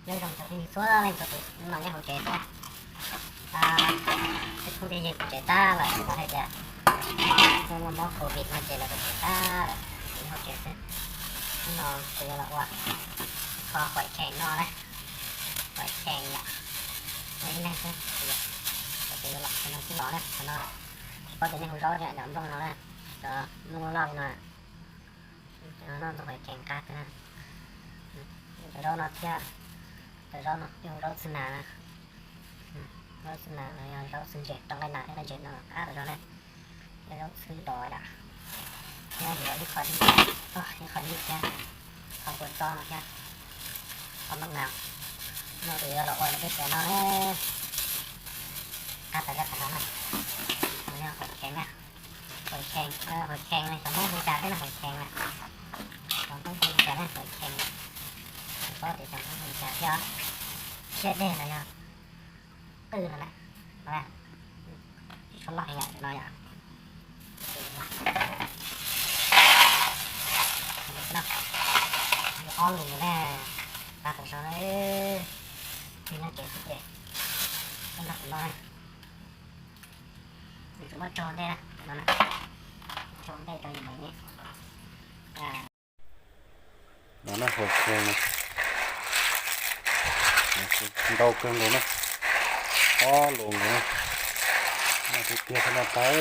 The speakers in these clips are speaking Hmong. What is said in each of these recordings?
Nyob zoo txhua leej txhua tus, hnub no nyob hauv tsev xwb. Tej phooj tej ywg kuv tsev tab lawm, kuv hais tias muaj muaj mob covid no ces lawv kuv tsev tab lawm, kuv nyob hauv tsev xwb. Hnub no kuv yuav los ua kho huaim kheem no na, huaim kheem yom, ua ib leeg xwb, kuv yuav los qhov no xwb los na, qhov no tsis paub tias nej hu zaub li cas, cov nplooj no na, cov nplooj loj loj li no. Cov no noj ntxuag huaim kheem qab kawg na. Cov zaub no thiab, cov zaub no yog zaub txhwb nas na. Zaub txhwb nas los yog zaub txhwb ntses, rau nqaij nas thiab nqaij ntses no qab tas zog ne. Thiab zaub txhwb dos yom. Thiab yuav ib qho dib, ib qho dib thiab, qho kua txob no thiab, qho nplooj nas. No kuv yuav los ua peb xyaw no, qab tas zog tas zog na. No yog huaim kheem na. Huaim kheem, huaim kheem no cov Hmoob hu cas thiab na, huaim kheem na. Cov Hmoob hu cas na, huaim kheem na. Tsis paub tias cov Hmoob hu cas thiab. Siab dej los yog qwj no na. Tsis tshua loj heev yom, no yom. Ob lus na, qab tas zog na. Tig nyob tsev xwb ces nrog kuv noj na. Tsis muab tso ntej na, no na. Tso ntej rau yus mam nyiam. No na, huaim kheem no, ntau kawg nkaus na, ob lus nkaus na. Noj tiag tiag tsis noj tag.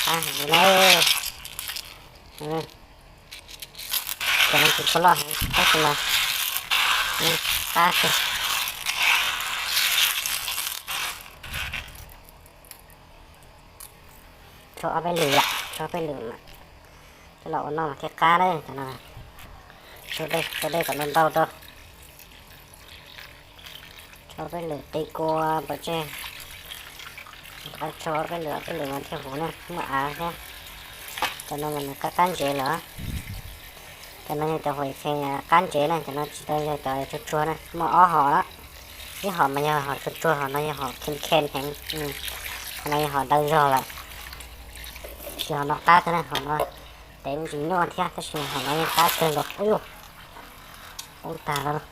Qab heev li na. Cov no tsis tshua loj heev, tab sis mas qab kawg. Tshuav ob peb lwm yom, tshuav ob peb lwm mas coj los ua noj mas thiaj qab na cov no. Tshuav dej, tshuav dej kom ntau ntau rau. Tshuav ob peb lwm qi kua pov tseg. Rov qab tshuav ob peb lwm, ob peb lwm mas thiaj huv na, muaj av thiab. Cov no mas nws qab qab ntsev lawm. Cov no yog cov huaim kheem qab ntsev na, cov no tsis tau yog cov tsuag tsuag na, muaj ob hom na. Ib hom mas yog hom tsuag tsuag, hom no yog hom kheem kheem heev, hom no yog hom daw zog lawm. Tab sis hom no qab kawg na, hom no tes kuj tsis nyuaj thiab, tab sis hom no yeej qab kawg nkaus. Ub, poob tag lawm.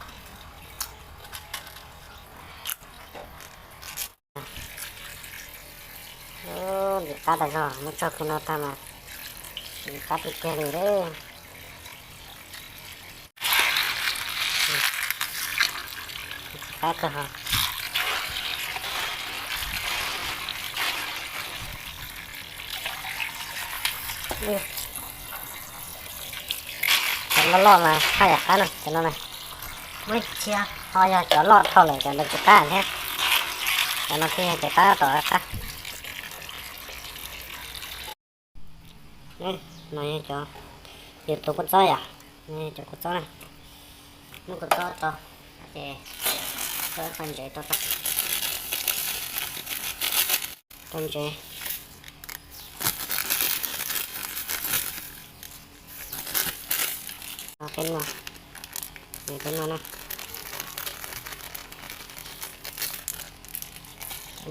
Ntxim qab tas zog, muab tso kiag no tag mas ntxim qab tiag tiag li lawm. Ntxim qab kawg hos. Cov loj loj mas haj yam qab na, cov no na. Muaj ib txhia ho yog cov loj dhau lawm cov ntawd tsis qab thiab. Cov no thiaj yog cov qab tom qab. No yog cov, yus tus kua txob yom, no yog cov kua txob na. Muab kua txob tso, ces tso ntsev rau, tso ntsev. Peb no, peb no na.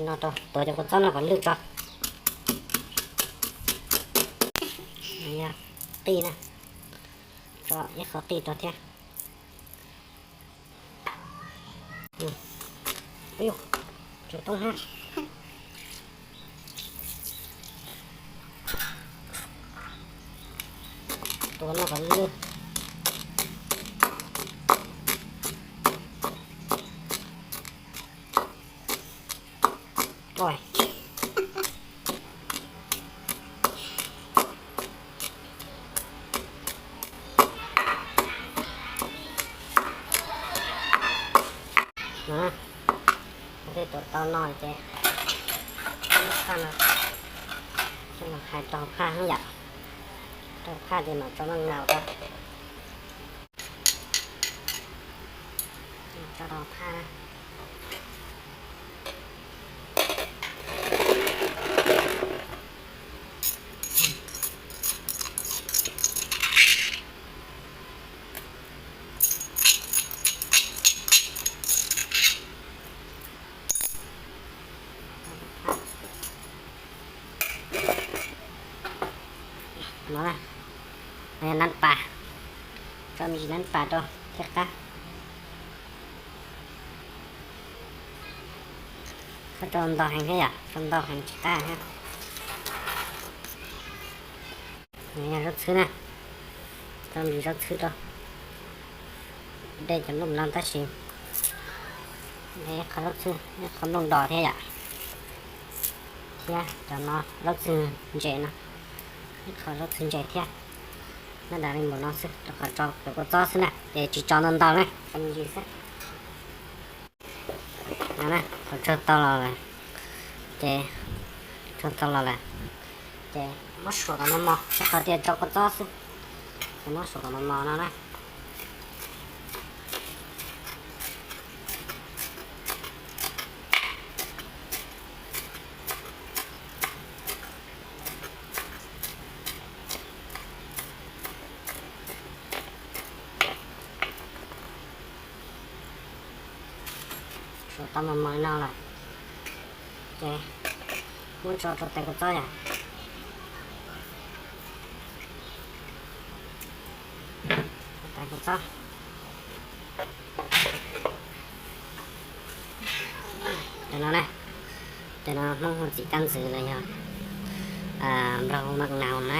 No rau, tuav cov kua txob no kom lwj tso. Qij na, tso ib qho qij rau thiab. Ub, tsoo toob hab. Tua no kom lwj. Tej tuav tau no ces lub phaj no, hais rau phaj hab yom, rau phaj ces mam tso noj nau rau. Tso rau phaj. No, no yog nab pas. Tso me ntsis nab pas rau thiaj qab. Koj rau ntau heev thiab yom, rau ntau heev tsis qab thiab. Yog zaub txhwb na, rau me ntsis zaub txhwb rau, de cov nplooj no tab sis de ib qho zaub txhwb, ib qho nplooj dos thiab yom, thiab cov no zaub txhwb ntses no, ib qho zaub txhwb ntses thiab. Nab das li npaum no xwb rau qhov rau cov kua txob xwb na, ces tsis tso ntau ntau na, tso me ntsis xwb. No na, thaum rau tau los lawm, ces rau tau los lawm, ces muab suam kom mos mos, rau qhov tias rau kua txob xwb, ces muab suam kom mos mos no na. Suam tau mos mos li no lawm, ces muab tso rau tes kua txob yom. Tes kua txob. Cov no na, cov no Hmoob hu txiv kab ntxwv los yog Nplog hu maj nau na,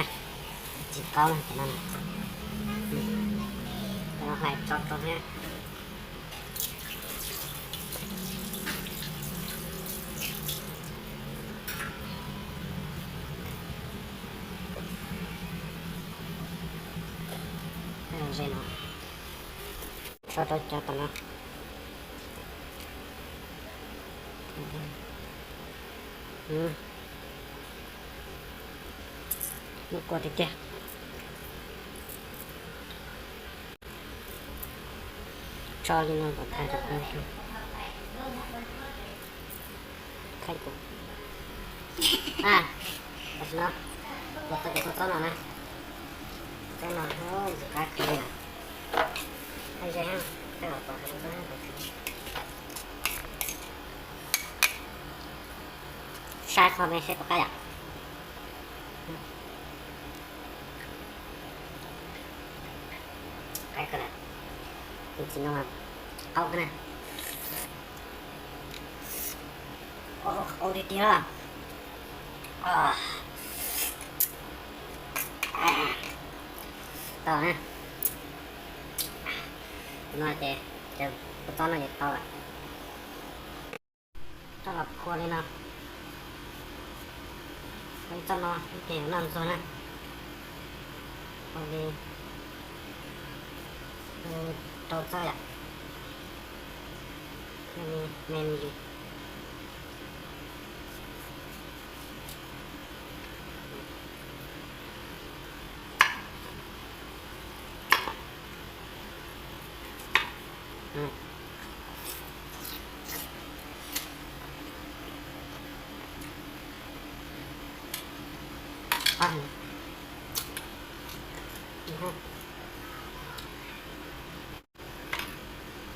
txiv qaub na, cov no na. Cov no hlais tso rau thiab. Ze no, tso rau cov tom no. Muab kua tiag tiag. Tso li no kom tag rau kuv. Thaij kuv. A, tam sim no los tau cov kua txob no na. Kua txob no ntxim qab kawg li na. Thaij ze, thaij los tau cov kua txob no. Saib qhov me saib puas qab yom. Qab kawg na. Tus txiv no qaub kawg na. Qaub tiag tiag. Tau na. Tus no ces, ces kua txob no ces tau lawm. Txoj los phua li no. Ib txoj no ces noj ntxuag na. Ua li rau txoj yom. Me me ntsis.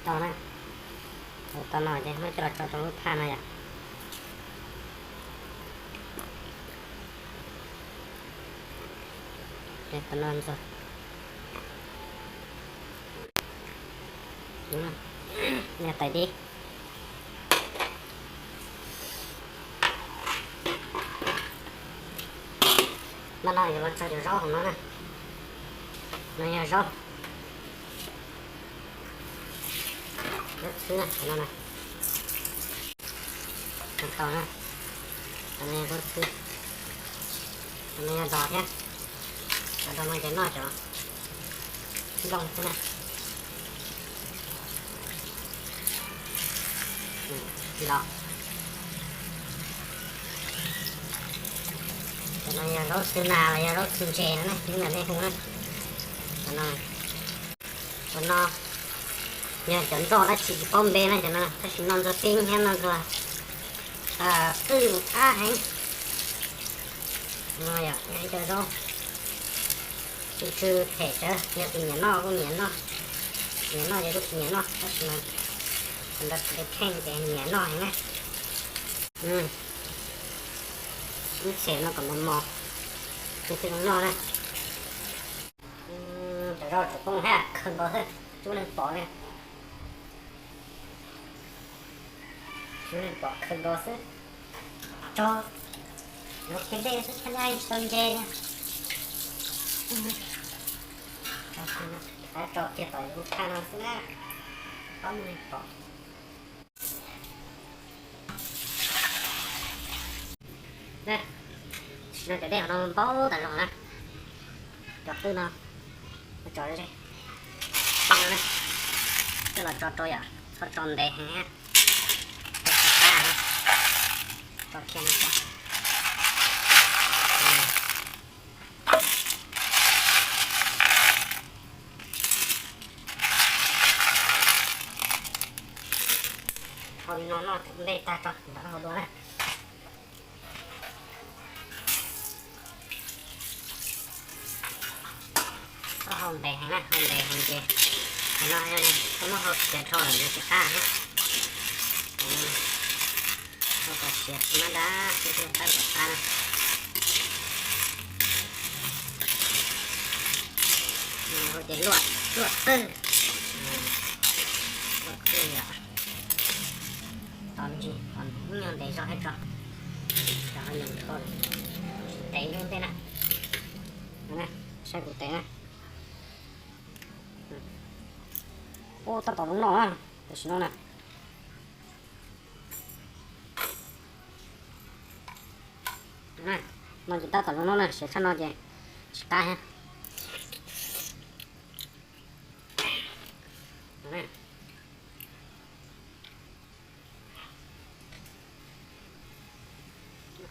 Tau na. Tau no ces muab coj los tso rau lub thaj no yom. Tau no ntxuag. Niag tais dib. Mas no yuav los tso cov zaub hauv no na. No yog zaub, zaub txhwb na, cov no na. Tau na. Cov no yog zaub txhwb. Cov no yog dos thiab. Cov dos no ces noj cov nplooj xwb na. Los, cov no yog zaub txhwb nas los yog zaub txhwb ntses no na, ib yam nej hu na. Cov no, cov no yog cov nroj dab tsi tsis paub npe na, cov no tab sis noj ntxuag tib thiab noj ntxuag qwj ab heev. No yog ib co zaub tsw tsw phem tsawv, yog tus nyiam noj kuj nyiam noj, nyiam noj ces kuj tsis nyiam noj, tab sis mas sawv daws kheej ces nyiam noj heev na. Ib txhia no kom mos mos, nws thiaj zoo noj na. Rau tsoom phooj ywg, khaws nkaus xwb, tsis muaj neeg pom li. Tsis muaj neeg pom, khaws nkaus xwb. Tso, yuav kiag dej xwb thiaj li tsis tau nce li. Tso kiag tom lub thaj no xwb na, tsis muaj neeg pom. Tam sim no cov dej hauv no npau tas zog na. Cov qwj no tso ze, coj los tso rau yom, txhob tso ntev heev, tso kiag no. Hau li no noj nplej tag tso ntawm hau dua na. Txhob hau ntev heev na, hau ntev heev ces no yog koj muab hau siav dhau lawm nws tsis qab na. Hau kom siav tsis mab dab, tab tom qab na. Hau ces luaj, luaj qwj, luaj qwj yom. Tos me ntsis, ib nyuag ntev zog thiab tso, tsam ho nyoos dhau, tes lub ntej na. Saib kuv tes na. Ub, tab tom zoo noj na, tam sim no na. No ces tab tom zoo noj na, siav tshaj no ces tsis qab thiab.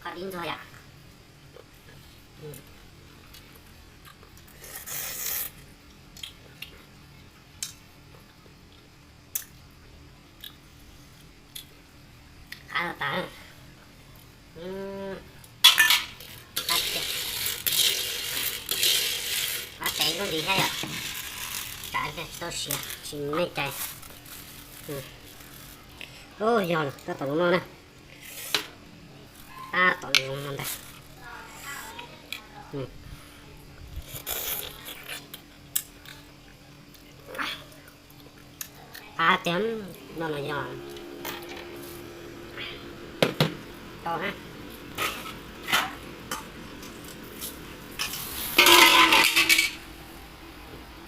Qab dib ntxuag yom. Qab tas. Qab tes lub ntxiv thiab yom. Tsam tsis tau siav tsis nej cais. Ub, yog lawm, tab tom zoo noj na. Tab tom zoo no ntag. Qab tiag, no no yog tau na.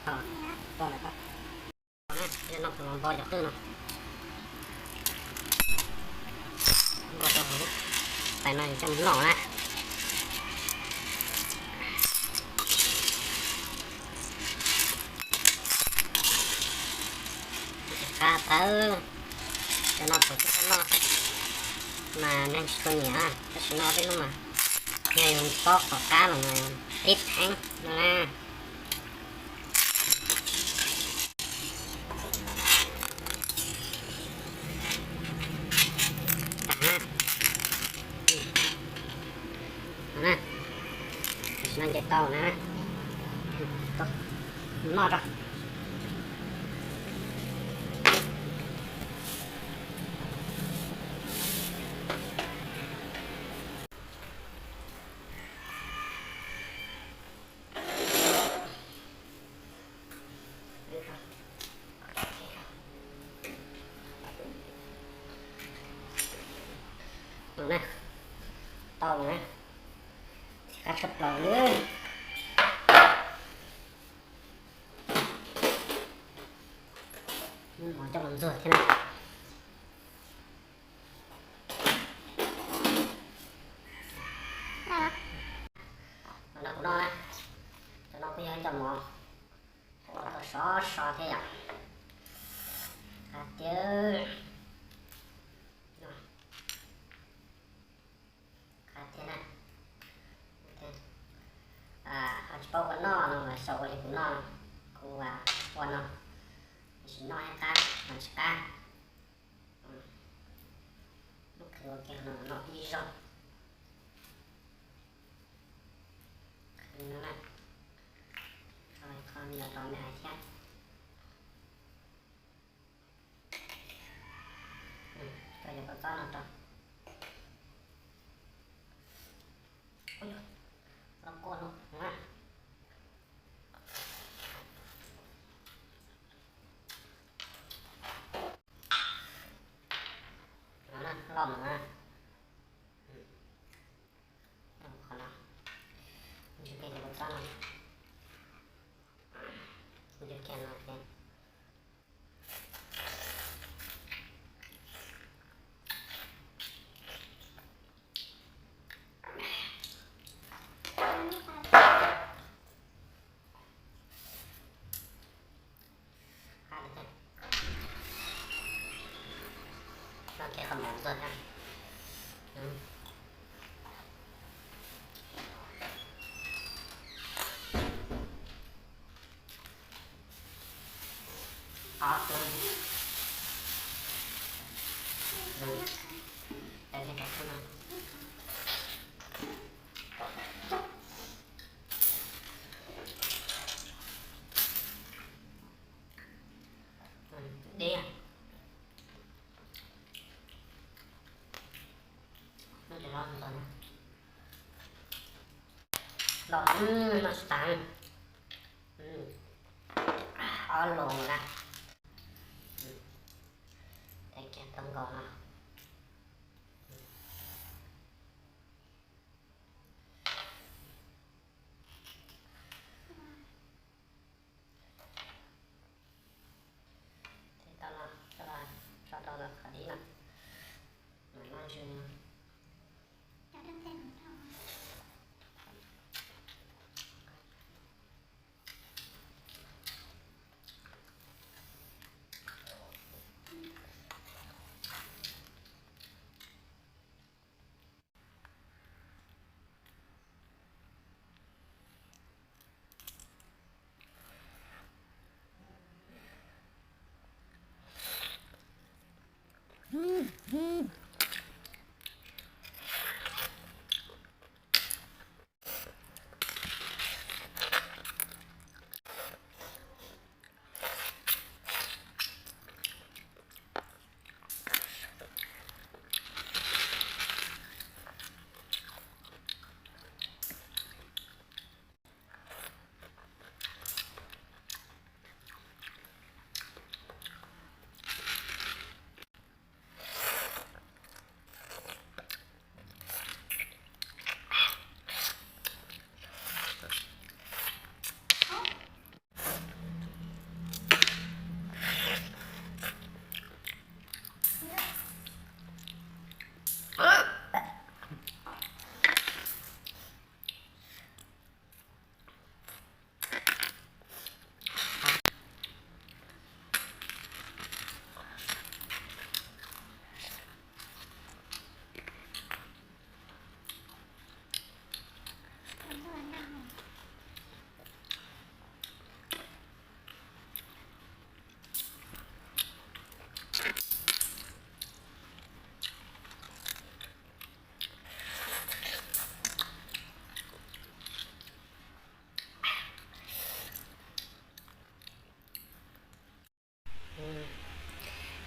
Tau, tau lawm. Noj tus los npo cov qwj no. Npo rau hauv tais no coj mus noj na. Qab tawv, cov no puas tau noj mas neeg tsis tshua nyiam, tab sis no tej hnub mas yog yus paub qhov qab los mas tib pheeb no na. Tam no ces tau na, noj tso. Tau na, tau na, qab tshaj plaws li. Muab mov coj los ntxuag thiab na. Cov no kuv noj na, cov no kuj yog ib co mov, ua tau sov so thiab yom. Qab tiag, qab tiag na. Ho tsis paub ua noj no mas xav ua li kuv noj, kuv ua no, tam sim noj ib qab mas tsis qab. Muab qhwv ua kiag no, no ib zaug. Qhwv no na, tso qhov me nyuam rau me hais thiab. Tso cov kua txob no rau. Los kua no na. Txog thiab. Ob tug. Tau thiab cov kub no. Deb. Noj tsis los ntxov na. Los noj tsis tas. Ob lus na. Tau kiag tau nkaus no. Tau no, tso rau qhov dib no. Mam noj ntsw.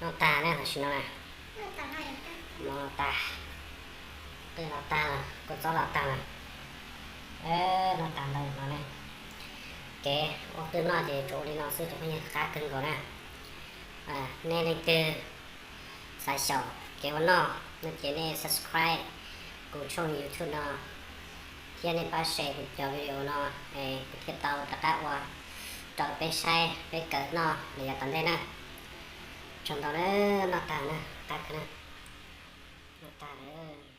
Noj tag na, tam sim no na. Mov los tag, qwj los tag lawm, kua txob los tag lawm. Noj tag ntawd no ne. Kev ua qwj noj ces tsuas ua li no xwb cov phooj ywg, qab kawg nkaus na. Nej leej twg xav xyaum kev ua noj no ces nej subscribe kuv tshooj YouTube no thiab nej pab share kuv cov video no, kuv thiaj tau rov qab ua rau peb saib peb kawm noj los yav tom ntej na. Tsaug ntau na, noj tag na, qab kawg na, noj tag na.